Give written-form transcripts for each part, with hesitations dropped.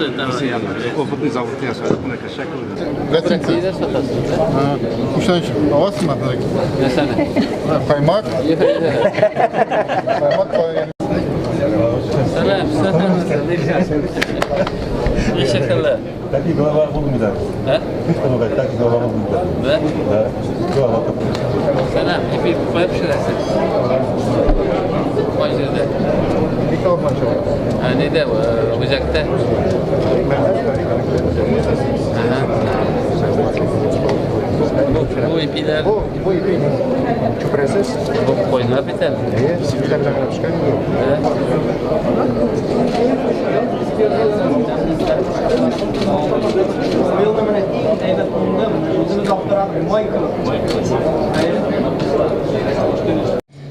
Опытный завод ясады, Гостиница. Кушаешь, аласызмы? Нәрсәне? Каймак. Каймак. Сәлам, сәлам. Ничек хәлләр? Такие голова булмыйда. Ә? Такие голова булмыйда. Да? Да. Голова. Сәлам, ипи кая пешерәсең? Кай җирдә? Ә, нидә? Үзәктә? Ага. Бу ипиләр Бу ипи чүпрәсез. Бу кайнар бит әле. Әйе, сибиләр белән генә пешкән инде ул.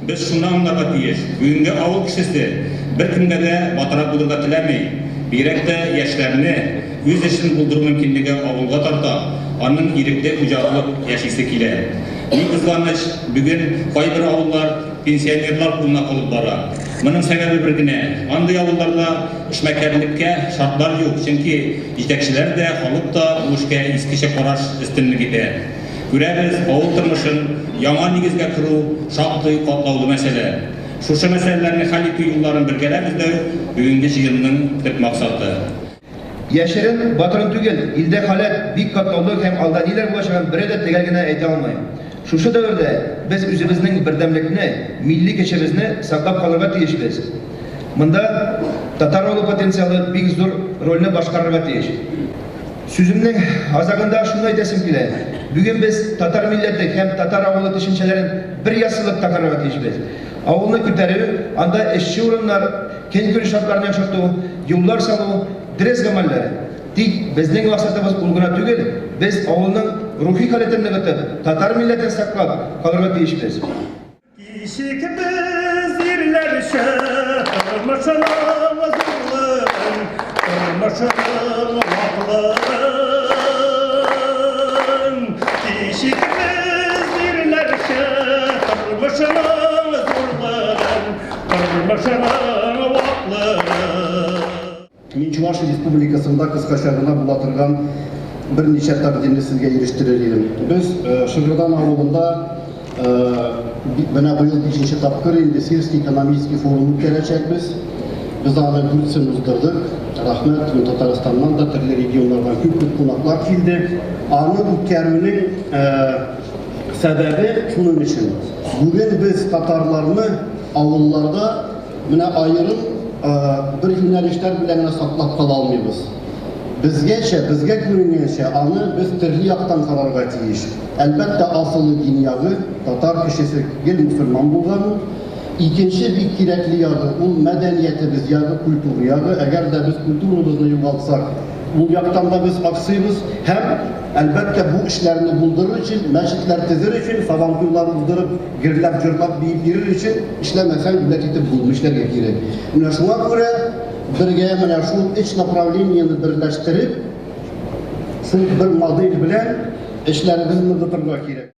Без шуны аңларга тиеш, бүгенге авыл кешесе беркемгә дә батрак булырга теләми. Бигрәк тә яшьләрне үз эшен булдыру мөмкинлеге авылга тарта, аның ирекле хуҗа булып яшисе килә. Ни кызганыч, бүген кайбер авыллар пенсионерлар кулына калып бара. Моның сәбәбе бер генә, андый авылларда эшмәкәрлеккә шартлар юк, чөнки җитәкчеләр дә, халык та бу эшкә искечә караш өстенлек итә. Күрәбез, авыл тормышын яңа нигезгә кору шактый катлаулы мәсьәлә. Шушы мәсьәләләрне хәл итү юлларын бергәләп эзләү бүгенге җыенның төп максаты. Яшерен, батырын түгел, илдә халәт бик катлаулы һәм алда ниләр булачагын берәү дә төгәл генә әйтә алмый. Шушы дәвердә без үзебезнең бердәмлекне, милли көчебезне саклап калырга тиешбез. Монда татар авылы потенциалы бик зур рольне башкарырга тиеш. Сүземнең азагында шуны әйтәсем килә, бүген без татар милләте һәм татар авылы төшенчәләрен бер яссылыкта карарга тиешбез. Авылны күтәрү, анда эшче урыннар, көнкүреш шартларын яхшырту, юллар салу, дөрес гамәлләр. Тик безнең максатыбыз ул гына түгел, без авылның рухи халәтен ныгытып, татар милләтен саклап калырга тиешбез. Кичик без ирләрчә тормышының зурлыгын, тормышының ваклыгын. Кичик без ирләрчә тормышының зурлыгын, тормышының ваклыгын. Мин Чуваш Республикасында кыскача гына була торган берничә тәкъдимне сезгә ирештерер идем. Без Шыгырдан авылында менә быел 5нче тапкыр инде Сельский экономический форум үткәрәчәкбез. Без аны дүртсен уздырдык. Рәхмәт, Татарстаннан да төрле регионнардан күп-күп кунаклар килде. Аны үткәрүнең сәбәбе шуның өчен. Бүген без татарларны авылларда менә аерым бер юнәлешләр белән генә саклап кала алмыйбыз. Безгәчә, безгә күренгәнчә, аны без төрле яктан карарга тиеш. Әлбәттә, асылы дин ягы, татар кешесе гел мусульман булган ул. Икенче бик кирәкле ягы, ул мәдәниятебез ягы, культура ягы. Әгәр дә без культурабызны югалтсак, ул яктан да без аксыйбыз. Һәм, әлбәттә, бу эшләрне булдырыр өчен, мәчетләр төзер өчен, сабантуйлар уздырып, гөрләп, җырлап, биеп йөрер өчен эшләмәсәң, бүләк итеп булмый, эшләргә кирәк. Менә шуңа күрә бергә менә шул өч направлениене берләштереп, шул бер модель белән эшләребезне ныгытырга кирәк.